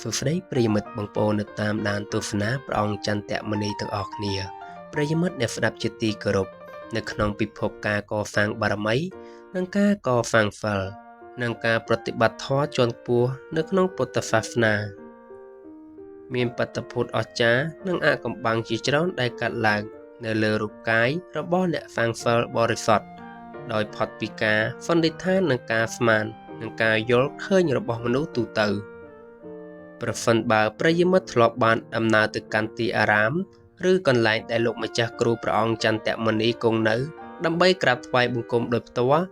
សួស្តីប្រិយមិត្តបងប្អូននៅតាមដានទស្សនាព្រះអង្គចន្ទមនីទាំងអស់គ្នាប្រិយមិត្តអ្នកស្ដាប់ជាទីគោរពនៅក្នុងពិភពការកសាងបារមីនិងការកសាងសិលនិងការប្រតិបត្តិធម៌ជាន់ខ្ពស់នៅក្នុងពុទ្ធសាសនាមានបាតុភូតអស្ចារ្យនិងអាថ៌កំបាំងជាច្រើនដែលកើតឡើងនៅលើរូបកាយរបស់អ្នកសាងសិលបរិសុទ្ធដោយផុតពីការសន្និដ្ឋាននិងការស្មាននិងការយល់ឃើញរបស់មនុស្សទូទៅប្រសិនបើប្រិយមិត្តធ្លាប់បានដំណើរទៅកាន់ទីអារាមឬកន្លែងដែលលោកម្ចាស់គ្រូព្រះអង្គចន្ទមនីគង់នៅដើម្បីក្រាបថ្វាយបង្គំដោយផ្ទាល់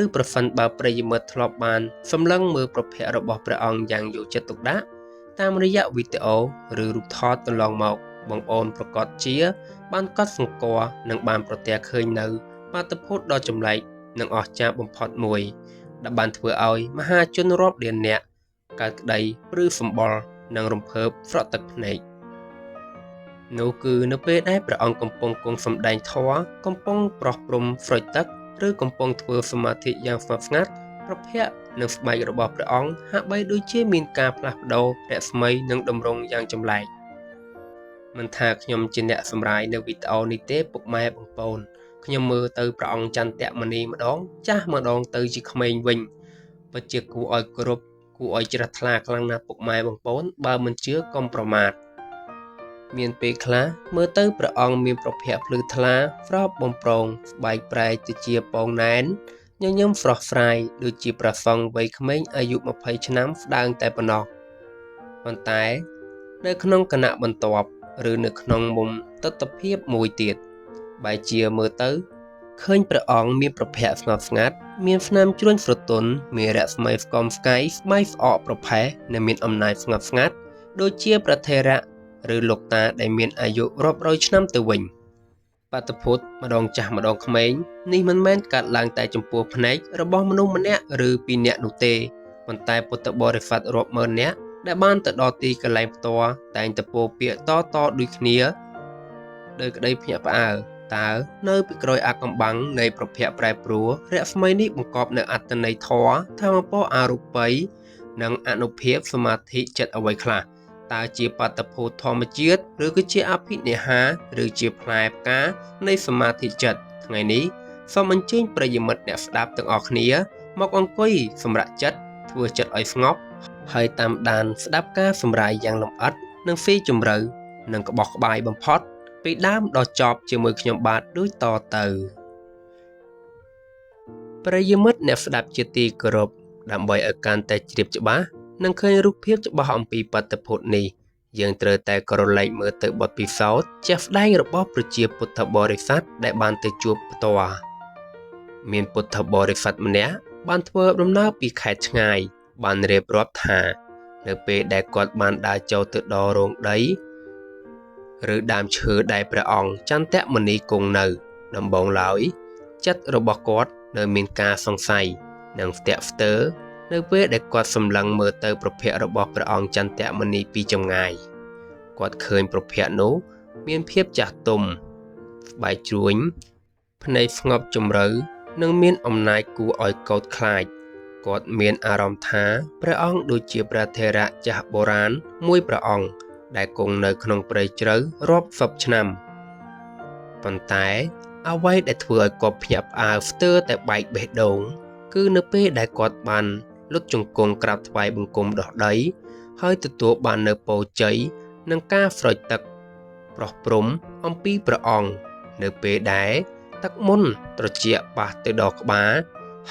ឬប្រសិនបើប្រិយមិត្តធ្លាប់បានសម្លឹងមើលប្រភពរបស់ព្រះអង្គយ៉ាងយកចិត្តទុកដាក់តាមរយៈវីដេអូឬរូបថតកន្លងមកបងប្អូនប្រកាសជាបានកត់សម្គាល់និងបានប្រទះឃើញនៅបាតុភូតដ៏ចម្លែកនិងអស្ចារ្យបំផុតមួយដែលបានធ្វើឲ្យមហាជនរាប់លាននាក់កើតក្តីព្រឺសម្បុរនិងរំភើបស្រក់ទឹកភ្នែកនោះគឺនៅពេលដែលព្រះអង្គកំពុងគង់សម្ដែងធម៌កំពុងប្រោះព្រំស្រោចទឹកឬកំពុងធ្វើសមាធិយ៉ាងស្ងប់ស្ងាត់ប្រភពនិងស្បែករបស់ព្រះអង្គហាក់បីដូចជាមានការផ្លាស់ប្ដូររស្មីនិងតម្រង់យ៉ាងចម្លែកមិនថាខ្ញុំជាអ្នកសម្រាយនៅវីដេអូនេះទេពុកម៉ែបងប្អូនខ្ញុំមើលទៅព្រះអង្គចន្ទមនីម្ដងចាស់ម្ដងទៅជាក្មេងវិញពិតជាគួរឲ្យគោរពគួរឲ្យជ្រះថ្លាខ្លាំងណាស់ពុកម៉ែបងប្អូនបើមិនជឿកុំប្រមាថមានពេលខ្លះមើលទៅព្រះអង្គមានប្រភពភ្លឺថ្លាស្រស់បំប្រងស្បែកប្រែទៅជាពងណែនញញឹមស្រស់ស្រាយដូចជាព្រះសង្ឃវ័យក្មេងអាយុ20ឆ្នាំស្ដើងតែប៉ុណ្ណោះប៉ុន្តែនៅក្នុងគណៈបន្ទាប់ឬនៅក្នុងមុំទិដ្ឋភាពមួយទៀតបែរជាមើលទៅឃើញព្រះអង្គមានប្រភពស្ងប់ស្ងាត់មានស្នាមជ្រួញស្រទន់មានរស្មីស្គមស្កៃស្បែកស្អកប្រផេះនិងមានអំណាចស្ងប់ស្ងាត់ដូចជាព្រះថេរៈឬលោកតាដែលមានអាយុរាប់រយឆ្នាំទៅវិញបាតុភូតម្ដងចាស់ម្ដងក្មេងនេះមិនមែនកើតឡើងតែចំពោះភ្នែករបស់មនុស្សម្នាក់ឬពីរនាក់នោះទេប៉ុន្តែពុទ្ធបរិស័ទរាប់ម៉ឺននាក់ដែលបានទៅដល់ទីកន្លែងផ្ទាល់តែងតែពោលពាក្យតៗដូចគ្នាដោយក្តីភ្ញាក់ផ្អើលតើនៅពីក្រោយអាកំបាំងនៃប្រភពប្រែប្រួលរស្មីនេះបង្កប់នូវអត្ថន័យធម៌ធម្មពរអរូបីនិងអនុភាពសមាធិចិត្តអ្វីខ្លះតើជាបាតុភូតធម្មជាតិឬគឺជាអភិនិហាឬជាផ្លែផ្កានៃសមាធិចិត្តថ្ងៃនេះសូមអញ្ជើញប្រិយមិត្តអ្នកស្ដាប់ទាំងអស់គ្នាមកអង្គុយសម្រាប់ចិត្តធ្វើចិត្តឲ្យស្ងប់ហើយតាមដានស្ដាប់ការសម្រាយយ៉ាងលម្អិតនិងស៊ីជម្រៅនិងក្បោះក្បាយបំផុតពីដើមដល់ចប់ជាមួយខ្ញុំបាទដូចតទៅប្រិយមិត្តអ្នកស្ដាប់ជាទីគោរពដើម្បីឲ្យកាន់តែជ្រាបច្បាស់និងឃើញរូបភាពច្បាស់អំពីបាតុភូតនេះយើងត្រូវតែក្រឡេកមើលទៅបទពិសោធន៍ជាក់ស្ដែងរបស់ប្រជាពុទ្ធបរិស័ទដែលបានទៅជួបផ្ទាល់មានពុទ្ធបរិស័ទម្នាក់បានធ្វើដំណើរពីខេត្តឆ្ងាយបានរៀបរាប់ថានៅពេលដែលគាត់បានដើរចូលទៅដល់រោងដីឬដើមឈើដែលព្រះអង្គចន្ទមនីគង់នៅដំបូងឡើយចិត្តរបស់គាត់នៅមានការសង្ស័យនិងស្ទាក់ស្ទើរនៅពេលដែលគាត់សម្លឹងមើលទៅប្រភពរបស់ព្រះអង្គចន្ទមនីពីចម្ងាយគាត់ឃើញប្រភពនោះមានភាពចាស់ទុំស្បែកជ្រួញភ្នែកស្ងប់ជម្រៅនិងមានអំណាចគួរឲ្យកោតខ្លាចគាត់មានអារម្មណ៍ថាព្រះអង្គដូចជាព្រះថេរៈចាស់បុរាណមួយព្រះអង្គដែលគង់នៅក្នុងព្រៃជ្រៅរាប់សិបឆ្នាំប៉ុន្តែអ្វីដែលធ្វើឲ្យគាត់ភ្ញាក់ផ្អើលស្ទើរតែបែកបេះដូងគឺនៅពេលដែលគាត់បានលុតជង្គង់ក្រាបថ្វាយបង្គំដោះដីហើយទទួលបាននៅពរជ័យនិងការស្រោចទឹកប្រោះព្រំអំពីព្រះអង្គនៅពេលដែលទឹកមុនត្រជាក់ប៉ះទៅដល់ក្បាល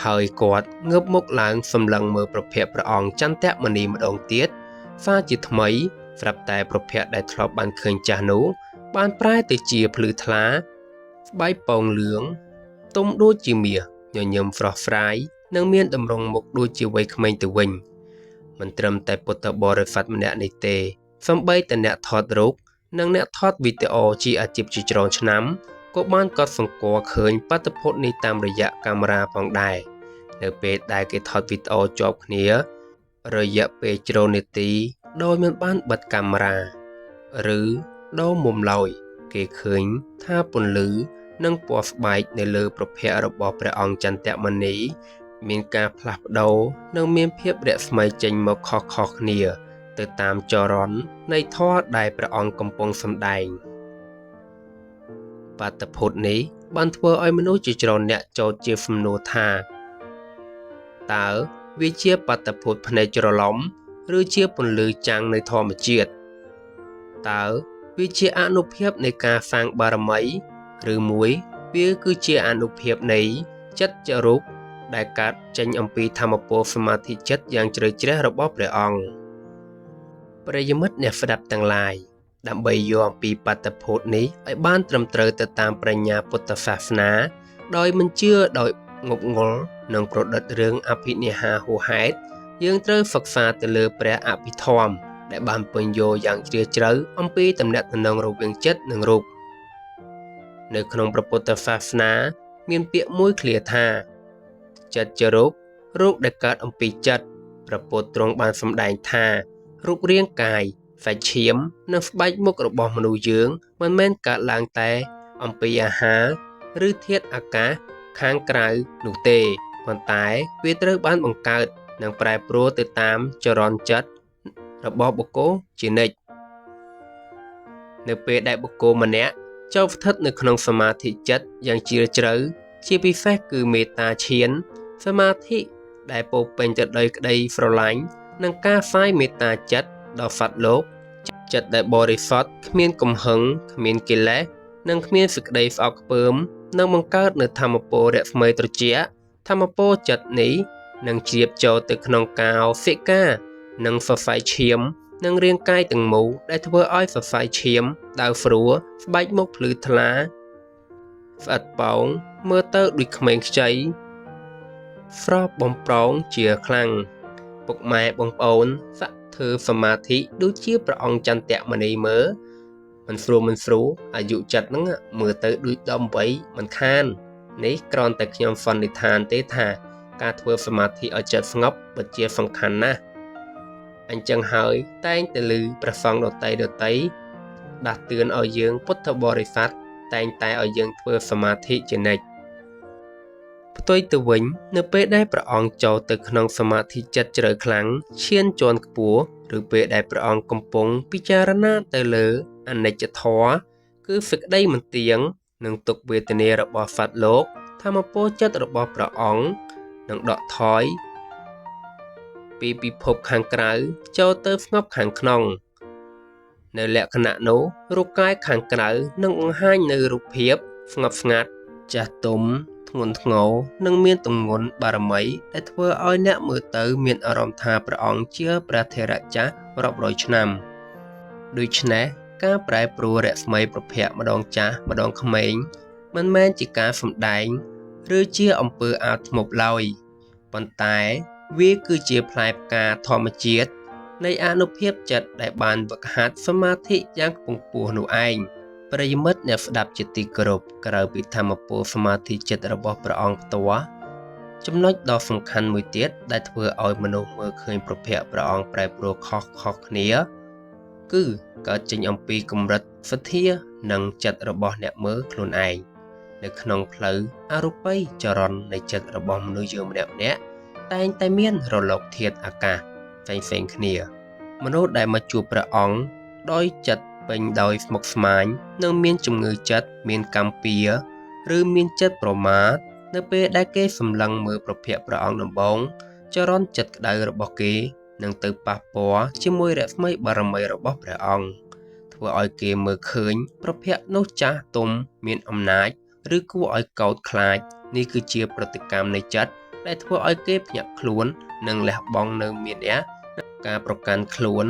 ហើយគាត់ងើបមុខឡើងសម្លឹងមើលប្រភពព្រះអង្គចន្ទមនីម្ដងទៀតសារជាថ្មីស្រាប់តែប្រភពដែលធ្លាប់បានឃើញចាស់នោះបានប្រែទៅជាភ្លឺថ្លាស្បែកពងលឿងទុំដូចជាមាសញញឹមស្រស់ស្រាយនិងមានតម្រង់មុខដូចជាវ័យក្មេងទៅវិញមិនត្រឹមតែពុទ្ធបរិស័ទម្នាក់នេះទេសូម្បីតែអ្នកថតរូបនិងអ្នកថតវីដេអូជាអាជីពជាច្រើនឆ្នាំក៏បានកត់សម្គាល់ឃើញបាតុភូតនេះតាមរយៈកាមេរ៉ាផងដែរនៅពេលដែលគេថតវីដេអូជាប់គ្នារយៈពេលច្រើននាទីដោយមិនបានបិទកាមេរ៉ាឬដូរមុំឡើយគេឃើញថាពន្លឺនិងពណ៌ស្បែកនៅលើប្រភពរបស់ព្រះអង្គចន្ទមនីមានការផ្លាស់ប្ដូរនិងមានភាពរស្មីចេញមកខុសៗគ្នា ទៅតាមចរន្តនៃធម៌ដែលព្រះអង្គកំពុងសម្ដែងបាតុភូតនេះបានធ្វើឲ្យមនុស្សជាច្រើនអ្នកចោទជាសំណួរថាតើវាជាបាតុភូតភ្នែកច្រឡំឬជាពន្លឺចាំងនៃធម្មជាតិតើវាជាអានុភាពនៃការសាងបារមីឬមួយវាគឺជាអានុភាពនៃចិត្តចរូបដែលកើតចេញអំពីធម្មពលសមាធិចិត្តយ៉ាងជ្រៅជ្រះរបស់ព្រះអង្គប្រិយមិត្តអ្នកស្ដាប់ទាំងឡាយដើម្បីយកអំពីបាតុភូតនេះឲ្យបានត្រឹមត្រូវទៅតាមប្រាជ្ញាពុទ្ធសាសនាដោយមិនជឿដោយងប់ងល់និងប្រឌិតរឿងអភិនិហាហួសហេតុយើងត្រូវសិក្សាទៅលើព្រះអភិធម្មដែលបានពន្យល់យ៉ាងជ្រាលជ្រៅអំពីទំនាក់ទំនងរវាងចិត្តនិងរូបនៅក្នុងព្រះពុទ្ធសាសនាមានពាក្យមួយឃ្លាថាចិត្តជារូបរូបដែលកើតអំពីចិត្តព្រះពុទ្ធទ្រង់បានសម្ដែងថារូបរាងកាយសាច់ឈាមនិងស្បែកមុខរបស់មនុស្សយើងមិនមែនកើតឡើងតែអំពីអាហារឬធាតុអាកាសខាងក្រៅនោះទេប៉ុន្តែវាត្រូវបានបង្កើតនិងប្រែប្រួលទៅតាមចរន្តចិត្តរបស់បុគ្គលជានិច្ចនៅពេលដែលបុគ្គលម្នាក់ចូលស្ថិតនៅក្នុងសមាធិចិត្តយ៉ាងជ្រាលជ្រៅជាពិសេសគឺមេត្តាឈានសមាធិដែលពោពេញទៅដោយក្តីស្រឡាញ់និងការផ្សាយមេត្តាចិត្តដល់សត្វលោកចិត្តដែលបរិសុទ្ធគ្មានកំហឹងគ្មានកិលេសនិងគ្មានសេចក្តីស្អប់ខ្ពើមនឹងបង្កើតនូវធម្មពលរស្មីត្រជាក់ធម្មពលចិត្តនេះនឹងជ្រាបចូលទៅក្នុងកោសិកានិងសរសៃឈាមនិងរាងកាយទាំងមូលដែលធ្វើឲ្យសរសៃឈាមដើរស្រួលស្បែកមុខភ្លឺថ្លាស្អិតប៉ោងមើលទៅដូចក្មេងខ្ចីស្រស់បំប្រងជាខ្លាំងពុកម៉ែបងប្អូនសាក់ធ្វើសមាធិដូចជាព្រះអង្គចន្ទមនីមើលមិនស្រួលអាយុចិត្តហ្នឹងមើលទៅដូច18មិនខាននេះគ្រាន់តែខ្ញុំសន្និដ្ឋានទេថាការធ្វើសមាធិឲ្យចិត្តស្ងប់ពិតជាសំខាន់ណាស់អញ្ចឹងហើយតែងតែឮព្រះសង្ឃដតីដាស់តឿនឲ្យយើងពុទ្ធបរិស័ទតែងតែឲ្យយើងធ្វើសមាធិជានិច្ចផ្ទុយទៅវិញនៅពេលដែលព្រះអង្គចូលទៅក្នុងសមាធិចិត្តជ្រៅខ្លាំងឈានជាន់ខ្ពស់ឬពេលដែលព្រះអង្គកំពុងពិចារណាទៅលើអនិច្ចធម៌គឺសេចក្តីមិនទៀងនិងទុក្ខវេទនារបស់សត្វលោកធម្មពលចិត្តរបស់ព្រះអង្គនឹងដកថយពីពិភពខាងក្រៅចូលទៅស្ងប់ខាងក្នុងនៅលក្ខណៈនោះរូបកាយខាងក្រៅនឹងបង្ហាញនៅរូបភាពស្ងប់ស្ងាត់ចាស់ទុំធ្ងន់ធ្ងរនិងមានទម្ងន់បារមីដែលធ្វើឲ្យអ្នកមើលទៅមានអារម្មណ៍ថាព្រះអង្គជាព្រះថេរៈចាស់រាប់រយឆ្នាំដូច្នេះការប្រែប្រួលរស្មីប្រភពម្ដងចាស់ម្ដងក្មេងមិនមែនជាការសម្ដែងឬជាអំពើអាធ្មប់ឡើយប៉ុន្តែវាគឺជាផ្លែផ្កាធម្មជាតិនៃអានុភាពចិត្តដែលបានវឹកហាត់សមាធិយ៉ាងខ្ពង់ខ្ពស់នោះឯងប្រិយមិត្តអ្នកស្ដាប់ជាទីគោរពក្រៅពីធម្មពលសមាធិចិត្តរបស់ព្រះអង្គផ្ទាល់ចំណុចដ៏សំខាន់មួយទៀតដែលធ្វើឲ្យមនុស្សមើលឃើញប្រភពព្រះអង្គប្រែប្រួលខុសៗគ្នាគឺកើតចេញអំពីកម្រិតសទ្ធានិងចិត្តរបស់អ្នកមើលខ្លួនឯងនៅក្នុងផ្លូវអរូបីចរន្តនៃចិត្តរបស់មនុស្សយើងម្នាក់ៗតែងតែមានរលកធាតុអាកាសផ្សេងៗគ្នាមនុស្សដែលមកជួបព្រះអង្គដោយចិត្តពេញដោយស្មុគស្មាញនិងមានជំងឺចិត្តមានកម្មពៀឬមានចិត្តប្រមាទនៅពេលដែលគេសម្លឹងមើលប្រភពព្រះអង្គដំបូងចរន្តចិត្តក្តៅរបស់គេនឹងទៅប៉ះពាល់ជាមួយរស្មីបារមីរបស់ព្រះអង្គធ្វើឲ្យគេមើលឃើញប្រភពនោះចាស់ទុំមានអំណាចឬគួរឲ្យកោតខ្លាចនេះគឺជាប្រតិកម្មនៃចិត្តដែលធ្វើឲ្យគេភ្ញាក់ខ្លួននិងលះបង់នៅមានៈការប្រកាន់ខ្លួន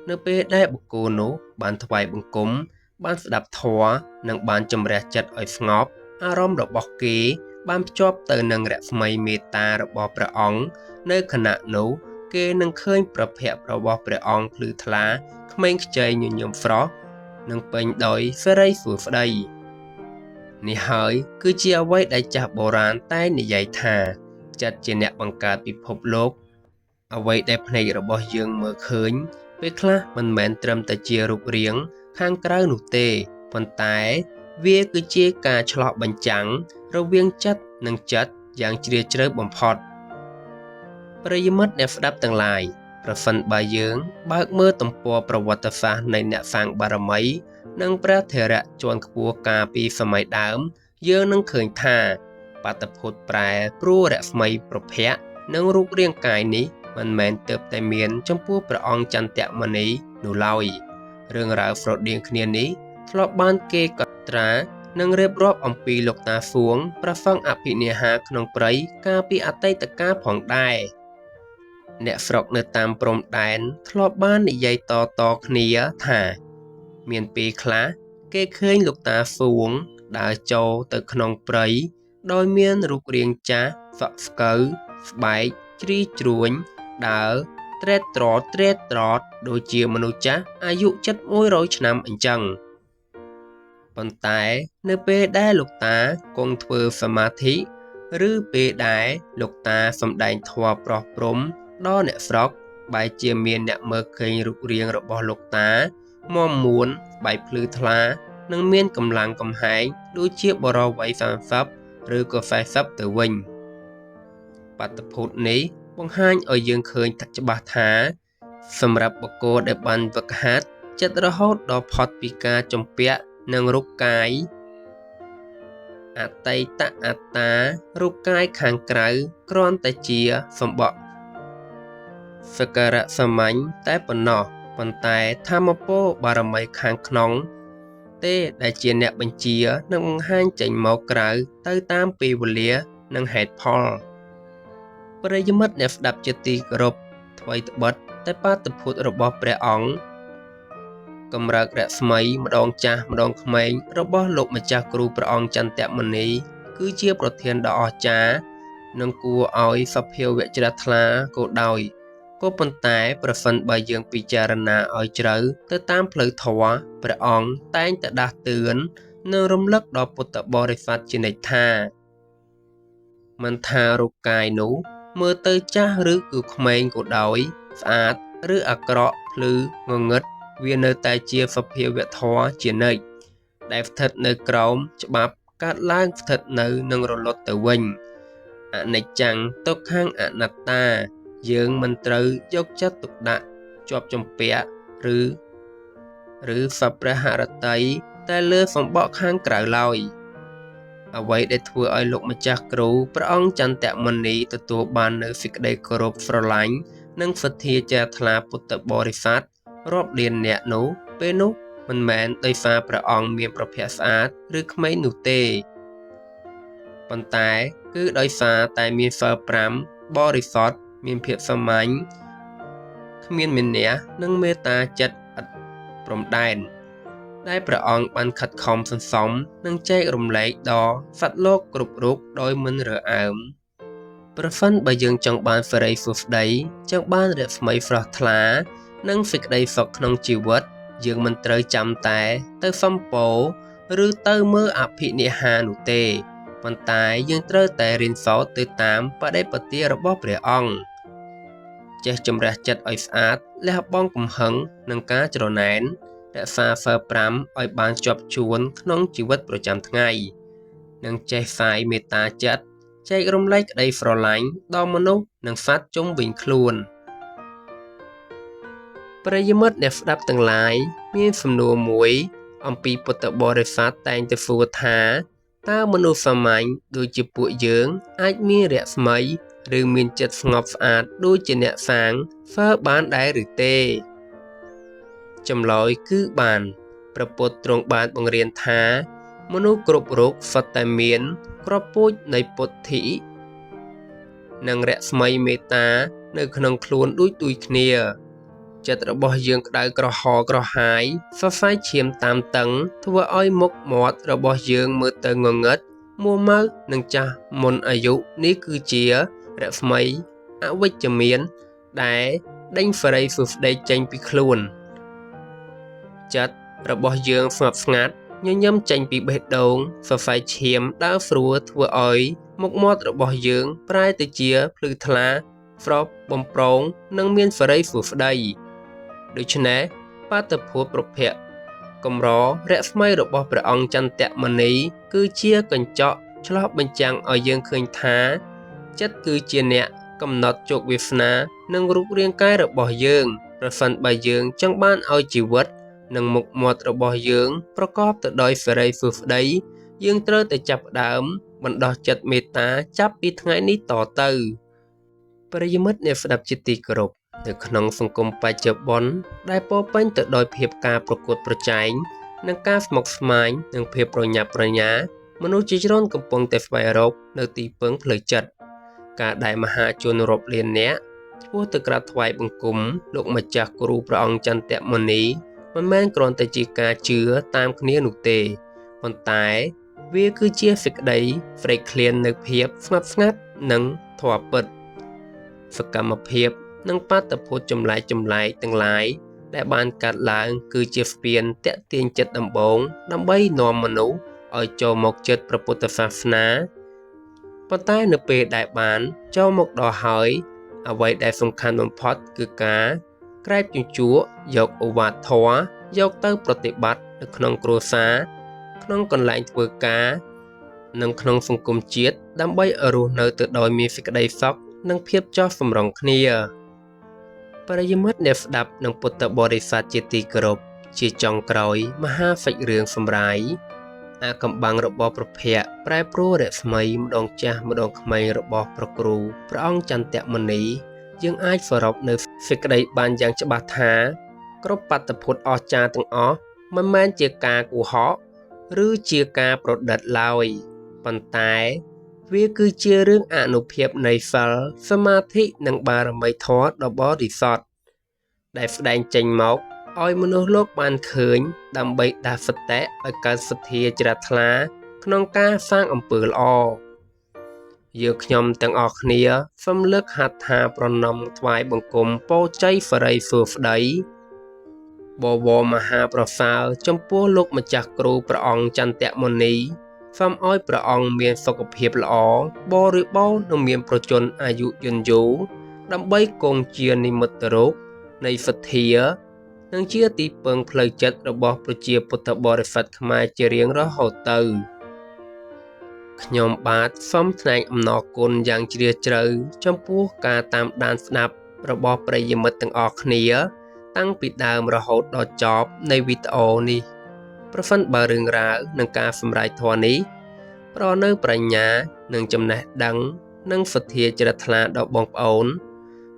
នៅពេលដែលបុគ្គលនោះបានថ្វាយបង្គំបានស្ដាប់ធម៌និងបានជំរះចិត្តឲ្យស្ងប់អារម្មណ៍របស់គេបានភ្ជាប់ទៅនឹងរស្មីមេត្តារបស់ព្រះអង្គនៅខណៈនោះគេនឹងឃើញប្រភពរបស់ព្រះអង្គភ្លឺថ្លាក្មេងខ្ចីញញឹមស្រស់និងពេញដោយសិរីសួស្តីនេះហើយគឺជាអ្វីដែលចាស់បុរាណតែនិយាយថាចិត្តជាអ្នកបង្កើតពិភពលោកអ្វីដែលភ្នែករបស់យើងមើលឃើញពេលខ្លះមិនមែនត្រឹមតែជារូបរាងខាងក្រៅនោះទេប៉ុន្តែវាគឺជាការឆ្លុះបញ្ចាំងរវាងចិត្តនិងចិត្តយ៉ាងជ្រាលជ្រៅបំផុតប្រិយមិត្តអ្នកស្ដាប់ទាំងឡាយ ប្រសិនបើយើងបើកមើលទំព័រប្រវត្តិសាស្ត្រនៃអ្នកសាងបារមី និងព្រះថេរៈជាន់ខ្ពស់កាលពីសម័យដើម យើងនឹងឃើញថា បាតុភូតប្រែប្រួលរស្មីប្រភព និងរូបរាងកាយនេះមិនមែនទើបតែមានចំពោះព្រះអង្គចន្ទមនីនោះឡើយ រឿងរ៉ាវស្រដៀងគ្នានេះធ្លាប់បានគេកត់ត្រានិងរៀបរាប់អំពីលោកតាសួងព្រះសង្ឃអភិនិហាក្នុងព្រៃកាលពីអតីតកាលផងដែរ អ្នកស្រុកនៅតាមព្រំដែនធ្លាប់បាននិយាយតៗគ្នាថា មានពេលខ្លះគេឃើញលោកតាសួងដើរចូលទៅក្នុងព្រៃដោយមានរូបរាងចាស់សក់ស្កូវស្បែកជ្រីជ្រួញដើរត្រេតត្រតត្រេតត្រតដូចជាមនុស្សចាស់អាយុជិត100ឆ្នាំអញ្ចឹង ប៉ុន្តែនៅពេលដែលលោកតាគង់ធ្វើសមាធិឬពេលដែលលោកតាសម្ដែងធម៌ប្រោះព្រំដល់អ្នកស្រុកបែរជាមានអ្នកមើលឃើញរូបរាងរបស់លោកតាមាំមួនបែកភ្លឺថ្លានិងមានកម្លាំងកំហែងដូចជាបុរសវ័យ30ឬក៏40ទៅវិញ បាតុភូតនេះបង្ហាញឲ្យយើងឃើញច្បាស់ថាសម្រាប់បុគ្គលដែលបានហ្វឹកហាត់ចិត្តរហូតដល់ផុតពីការជំពាក់នឹងរូបកាយអតីតអត្តារូបកាយខាងក្រៅគ្រាន់តែជាសម្បកសក្ការៈសាមញ្ញតែប៉ុណ្ណោះប៉ុន្តែធម្មពលបារមីខាងក្នុងទេដែលជាអ្នកបញ្ជានិងបង្ហាញចេញមកក្រៅទៅតាមពេលវេលានិងហេតុផលប្រិយមិត្តអ្នកស្ដាប់ជាទីគោរពថ្វីត្បិតតែបាតុភូតរបស់ព្រះអង្គកម្រើករស្មីម្ដងចាស់ម្ដងក្មេងរបស់លោកម្ចាស់គ្រូព្រះអង្គចន្ទមនីគឺជាប្រធានដ៏អស្ចារ្យនិងគួរឲ្យសភាវៈជ្រះថ្លាក៏ដោយក៏ប៉ុន្តែប្រសិនបើយើងពិចារណាឲ្យជ្រៅទៅតាមផ្លូវធម៌ព្រះអង្គតែងតែដាស់តឿននិងរំលឹកដល់ពុទ្ធបរិស័ទជានិច្ចថាមិនថារូបកាយនោះមើលទៅចាស់ឬគឺក្មេងក៏ដោយស្អាតឬអាក្រក់ភ្លឺងងឹតវានៅតែជាសភាវៈធម៌ជានិច្ចដែលស្ថិតនៅក្រោមច្បាប់កើតឡើងស្ថិតនៅនឹងរលត់ទៅវិញអនិច្ចំទុក្ខំអនត្តាយើងមិនត្រូវយកចិត្តទុកដាក់ជាប់ជំពាក់ឬសព្រះហឫទ័យតែលើសម្បកខាងក្រៅឡើយអ្វីដែលធ្វើឲ្យលោកម្ចាស់គ្រូព្រះអង្គចន្ទមនីទទួលបាននូវសេចក្តីគោរពស្រឡាញ់និងសទ្ធាជ្រះថ្លាពុទ្ធបរិស័ទរាប់លានអ្នកនោះពេលនោះមិនមែនដោយសារព្រះអង្គមានប្រភពស្អាតឬក្មេងនោះទេប៉ុន្តែគឺដោយសារតែមានសិល5បរិសុទ្ធមានភាពសាមញ្ញគ្មានមានះនិងមេត្តាចិត្តឥតព្រំដែនដែលព្រះអង្គបានខិតខំសន្សំនិងចែករំលែកដល់សត្វលោកគ្រប់រូបដោយមិនរើសអើមប្រសិនបើយើងចង់បានសិរីសួស្តីចង់បានរស្មីស្រស់ថ្លានិងសេចក្តីសុខក្នុងជីវិតយើងមិនត្រូវចាំតែទៅសំពោឬទៅមើលអភិនិហានោះទេប៉ុន្តែយើងត្រូវតែរៀនសូត្រទៅតាមបដិបទារបស់ព្រះអង្គចេះជំរះចិត្តឲ្យស្អាតលះបង់កំហឹងនិងការច្រណែនរក្សាសិល5ឲ្យបានជាប់ជួនក្នុងជីវិតប្រចាំថ្ងៃនិងចេះសាយមេត្តាចិត្តចែករំលែកក្តីស្រឡាញ់ដល់មនុស្សនិងសត្វជុំវិញខ្លួនប្រិយមិត្តអ្នកស្ដាប់ទាំងឡាយមានសំណួរមួយអំពីពុទ្ធបរិស័ទតែងតែសួរថាតើមនុស្សសាមញ្ញដូចជាពួកយើងអាចមានរស្មីឬមានចិត្តស្ងប់ស្អាតដូចជាអ្នកសាងសិលបានដែរឬទេចម្លើយគឺបានព្រះពុទ្ធទ្រង់បានបង្រៀនថាមនុស្សគ្រប់រូបសុទ្ធតែមានគ្រាប់ពូជនៃពុទ្ធិនិងរស្មីមេត្តានៅក្នុងខ្លួនដូចដូចគ្នាចិត្តរបស់យើងក្តៅក្រហល់ក្រហាយសរសៃឈាមតាមតឹងធ្វើឲ្យមុខមាត់របស់យើងមើលទៅងងឹតមួម៉ៅនិងចាស់មុនអាយុនេះគឺជារស្មីអវិជ្ជមានដែលដេញសិរីសួស្តីចេញពីខ្លួនចិត្តរបស់យើងស្ងប់ស្ងាត់ញញឹមចេញពីបេះដូងសរសៃឈាមដើរស្រួលធ្វើឲ្យមុខមាត់របស់យើងប្រែទៅជាភ្លឺថ្លាស្រស់បំព្រងនិងមានសិរីសួស្តីដូច្នេះបាតុភូតប្រភពកម្ររស្មីរបស់ព្រះអង្គចន្ទមនីគឺជាកញ្ចក់ឆ្លុះបញ្ចាំងឲ្យយើងឃើញថាចិត្តគឺជាអ្នកកំណត់ជោគវាសនា និងរូបរាងកាយរបស់យើង ប្រសិនបើយើងចង់បានឲ្យជីវិត និងមុខមាត់របស់យើងប្រកបទៅដោយសិរីសួស្តី យើងត្រូវតែចាប់ផ្ដើមបណ្ដុះចិត្តមេត្តាចាប់ពីថ្ងៃនេះតទៅ ប្រិយមិត្តអ្នកស្ដាប់ជាទីគោរព នៅក្នុងសង្គមបច្ចុប្បន្នដែលពោរពេញទៅដោយភាពការប្រកួតប្រជែង និងការស្មុគស្មាញ និងភាពប្រញាប់ប្រញាល់ មនុស្សជាច្រើនកំពុងតែស្វែងរកនៅទីពឹងផ្លូវចិត្ត ការដែលមហាជនរាប់លាននាក់ឆ្ពោះទៅក្រាបថ្វាយបង្គំលោកម្ចាស់គ្រូព្រះអង្គចន្ទមុនី មិនមែនគ្រាន់តែជាការជឿតាមគ្នានោះទេ ប៉ុន្តែវាគឺជាសេចក្តីស្រេកឃ្លាននូវភាពស្ងប់ស្ងាត់និងធម៌ពិត សកម្មភាពនិងបាតុភូតចម្លែកៗទាំងឡាយដែលបានកើតឡើងគឺជាស្ពានទាក់ទាញចិត្តដំបូងដើម្បីនាំមនុស្សឲ្យចូលមកជិតព្រះពុទ្ធសាសនា ប៉ុន្តែនៅពេលដែលបានចូលមកដល់ហើយ អ្វីដែលសំខាន់បំផុតគឺការក្រែបជញ្ជក់យកឱវាទធម៌យកទៅប្រតិបត្តិនៅក្នុងគ្រួសារ ក្នុងកន្លែងធ្វើការ និងក្នុងសង្គមជាតិដើម្បីឲ្យរស់នៅទៅដោយមានសេចក្តីសុខនិងភាពចុះសម្រុងគ្នា ប្រិយមិត្តអ្នកស្ដាប់និងពុទ្ធបរិស័ទជាទីគោរព ជាចុងក្រោយមហាសាច់រឿងសម្រាយអាកំបាំងរបស់ប្រភពប្រែប្រួលរស្មីម្ដងចាស់ម្ដងក្មេងរបស់ព្រះគ្រូព្រះអង្គចន្ទមុនី យើងអាចសរុបនៅសេចក្តីបានយ៉ាងច្បាស់ថា គ្រប់បាតុភូតអស្ចារ្យទាំងអស់មិនមែនជាការកុហកឬជាការប្រឌិតឡើយ ប៉ុន្តែវាគឺជារឿងអនុភាពនៃសិលសមាធិនិងបារមីធម៌ដ៏បរិសុទ្ធដែលស្ដែងចេញមកឲ្យមនុស្សលោកបានឃើញដើម្បីដាស់សតិឲ្យកើតសទ្ធាជ្រះថ្លាក្នុងការសាងអំពើល្អ យើងខ្ញុំទាំងអស់គ្នាសូមលើកហត្ថាប្រណម្យថ្វាយបង្គំពរជ័យសិរីសួស្តីបវរមហាប្រសើរចំពោះលោកម្ចាស់គ្រូព្រះអង្គចន្ទមុនីសូមឲ្យព្រះអង្គមានសុខភាពល្អបរិបូរណ៍និងមានប្រជញ្ញអាយុយឺនយូរដើម្បីគង់ជានិមិត្តរូបនៃសទ្ធានិងជាទីពឹងផ្លូវចិត្តរបស់ប្រជាពុទ្ធបរិស័ទខ្មែរជារៀងរហូតទៅខ្ញុំបាទសូមថ្លែងអំណរគុណយ៉ាងជ្រាលជ្រៅចំពោះការតាមដានស្ដាប់របស់ប្រិយមិត្តទាំងអស់គ្នា តាំងពីដើមរហូតដល់ចប់នៃវីដេអូនេះប្រសិនបើរឿងរ៉ាវនិងការសម្រែកធម៌នេះផ្ដល់នូវប្រាជ្ញានិងចំណេះដឹងនិងសទ្ធាជ្រះថ្លាដល់បងប្អូន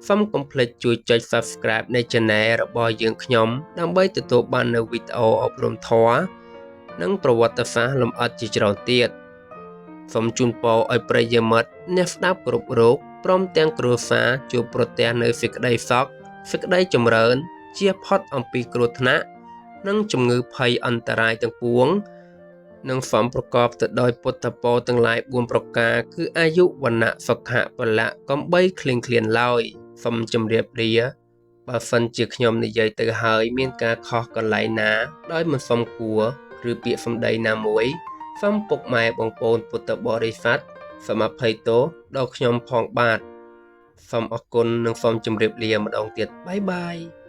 សូមកុំភ្លេចជួយចុច Subscribe នៃ Channel របស់យើងខ្ញុំដើម្បីទទួលបាននូវវីដេអូអប់រំធម៌និងប្រវត្តិសាស្ត្រលម្អិតជាច្រើនទៀតសូមជូនពរឲ្យប្រិយមិត្តអ្នកស្ដាប់គ្រប់រូបព្រមទាំងគ្រួសារជួបប្រទះនូវសេចក្តីសុខសេចក្តីចម្រើនជៀសផុតអំពីគ្រោះថ្នាក់និងជំងឺភ័យអន្តរាយទាំងពួងនិងសូមប្រកបទៅដោយពុទ្ធពរទាំងឡាយ4ប្រការគឺអាយុវណ្ណៈសុខៈពលៈកំបីគ្លៀងគ្លានឡើយសូមជម្រាបលាបើសិនជាខ្ញុំនិយាយទៅហើយមានការខុសកន្លែងណាដោយមិនសមគួរឬពាក្យសម្ដីណាមួយសូមពុកម៉ែបងប្អូនពុទ្ធបរិស័ទសូមអភ័យទោសដល់ខ្ញុំផងបាទសូមអរគុណនិងសូមជម្រាបលាម្ដងទៀតបាយបាយ។